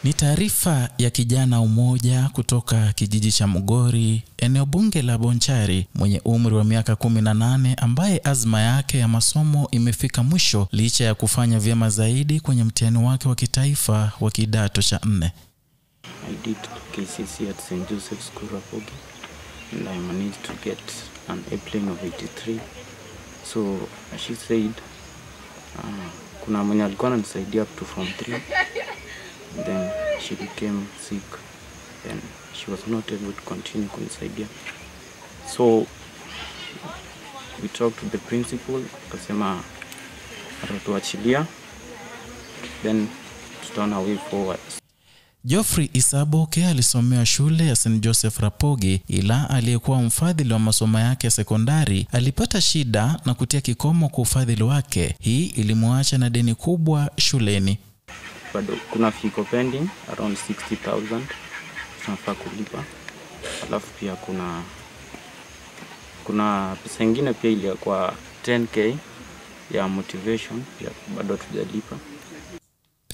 Ni taarifa ya kijana mmoja kutoka kijiji cha Mugori, eneo bunge la Bonchari, mwenye umri wa miaka 18 ambaye azma yake ya masomo imefika mwisho licha ya kufanya vyema zaidi kwenye mtihani wake wa kitaifa wa kidato cha 4. I did KCSE at St. Joseph School Rapogi and I managed to get an A-plane of 83. So she said kuna mwenye alikuwa ananisaidia up to form 3. Then she became sick and she was not able to continue kunisaidia. So we talked to the principal, akasema atatuachilia, then tutaona way forward. Geoffrey Isaboke alisomea shule ya St. Joseph Rapogi, ila aliyekuwa mfadhili wa masomo yake ya sekondari alipata shida na kutia kikomo kwa ufadhili wake. Hii ilimuacha na deni kubwa shuleni. Bado kuna fee pending around 60,000 tunafaa kulipa. Alafu pia kuna pesa nyingine pia ile kwa 10k ya motivation pia bado hatujalipa.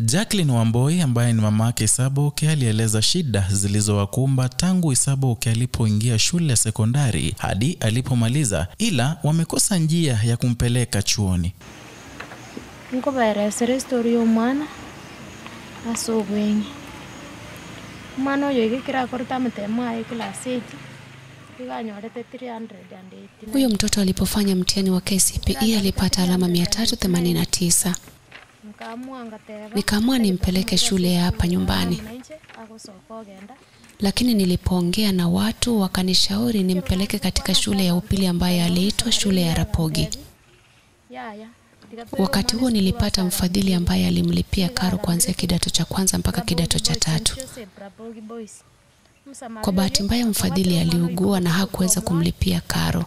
Jacqueline Wamboi ambaye ni mamake Isaboke alieleza shida zilizowakumba tangu Isaboke alipoingia shule ya sekondari hadi alipomaliza, ila wamekosa njia ya kumpeleka chuoni. Niko baeresere story yo mwana asobwengi. Mwana oyo igikira korta mtema e class 8. Huyo mtoto alipofanya mtihani wa KCPE alipata alama 389. Nikaamua nimpeleke shule ya hapa nyumbani. Lakini nilipoongea na watu wakanishauri nimpeleke katika shule ya upili ambaye aliitwa shule ya Rapogi. Wakati huo nilipata mfadhili ambaye alimlipia karo kuanzia kidato cha kwanza mpaka kidato cha tatu. Kwa bahati mbaya mfadhili aliugua na hakuweza kumlipia karo.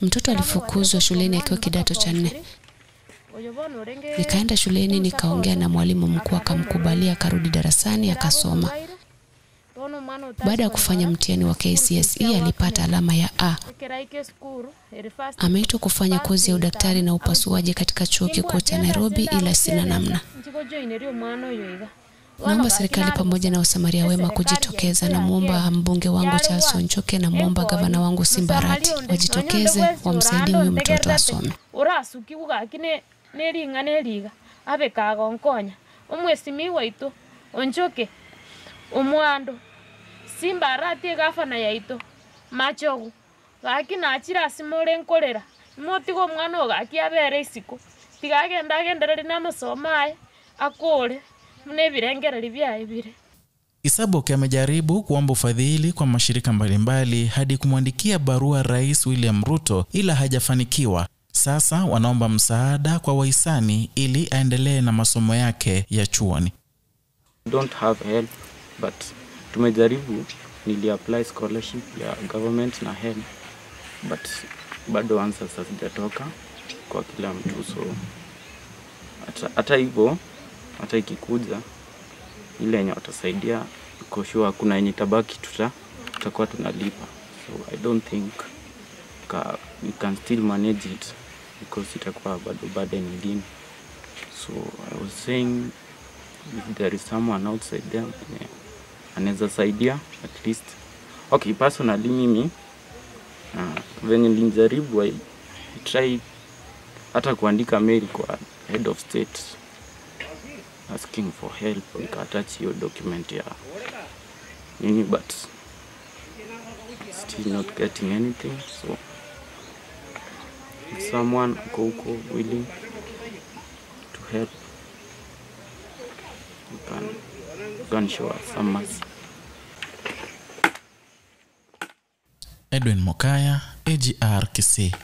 Mtoto alifukuzwa shuleni akiwa kidato cha 4. Nikaenda shuleni nikaongea na mwalimu mkuu akamkubalia akarudi darasani akasoma. Baada ya kufanya mtihani wa KCSE alipata alama ya A. Ameitwa kufanya kozi ya udaktari na upasuaji katika chuo kikuu cha Nairobi, ila sina namna. Naomba serikali pamoja na wasamaria wema kujitokeza, na muomba mbunge wangu Charles Onchoke na muomba gavana wangu Simba Arati wajitokeze wamsaidie huyu mtoto asome. Omwando Simba Arati gafana yaito machogu gaki nachira simore nkorera motigo mwana gaki abere isiko tigagenda agenderere namasoma aye akore mune birengereri byaye bire. Isaboke amejaribu kuomba ufadhili kwa mashirika mbalimbali hadi kumwandikia barua Rais William Ruto, ila hajafanikiwa. Sasa wanaomba msaada kwa wahisani ili aendelee na masomo yake ya chuoni. Don't have help, but tumejaribu, nili apply scholarship ya government na help, but bado answers hazijatoka kwa kila mtu. So hata hivyo, hata ikikuja ile yenye watasaidia kwa sure kuna yenye tabaki tutakuwa tunalipa. So I don't think we can still manage it because itakuwa bado burden nyingine. So I was saying if there is someone outside there anaweza saidia at least. Okay, personally mimi venye nilijaribu, I try hata kuandika mail kwa head of state asking for help, nika-attach hiyo document ya nini, but still not getting anything. So if someone ako huko willing to help, you can show us some mercy. Edwin Mokaya, AGR Kisii.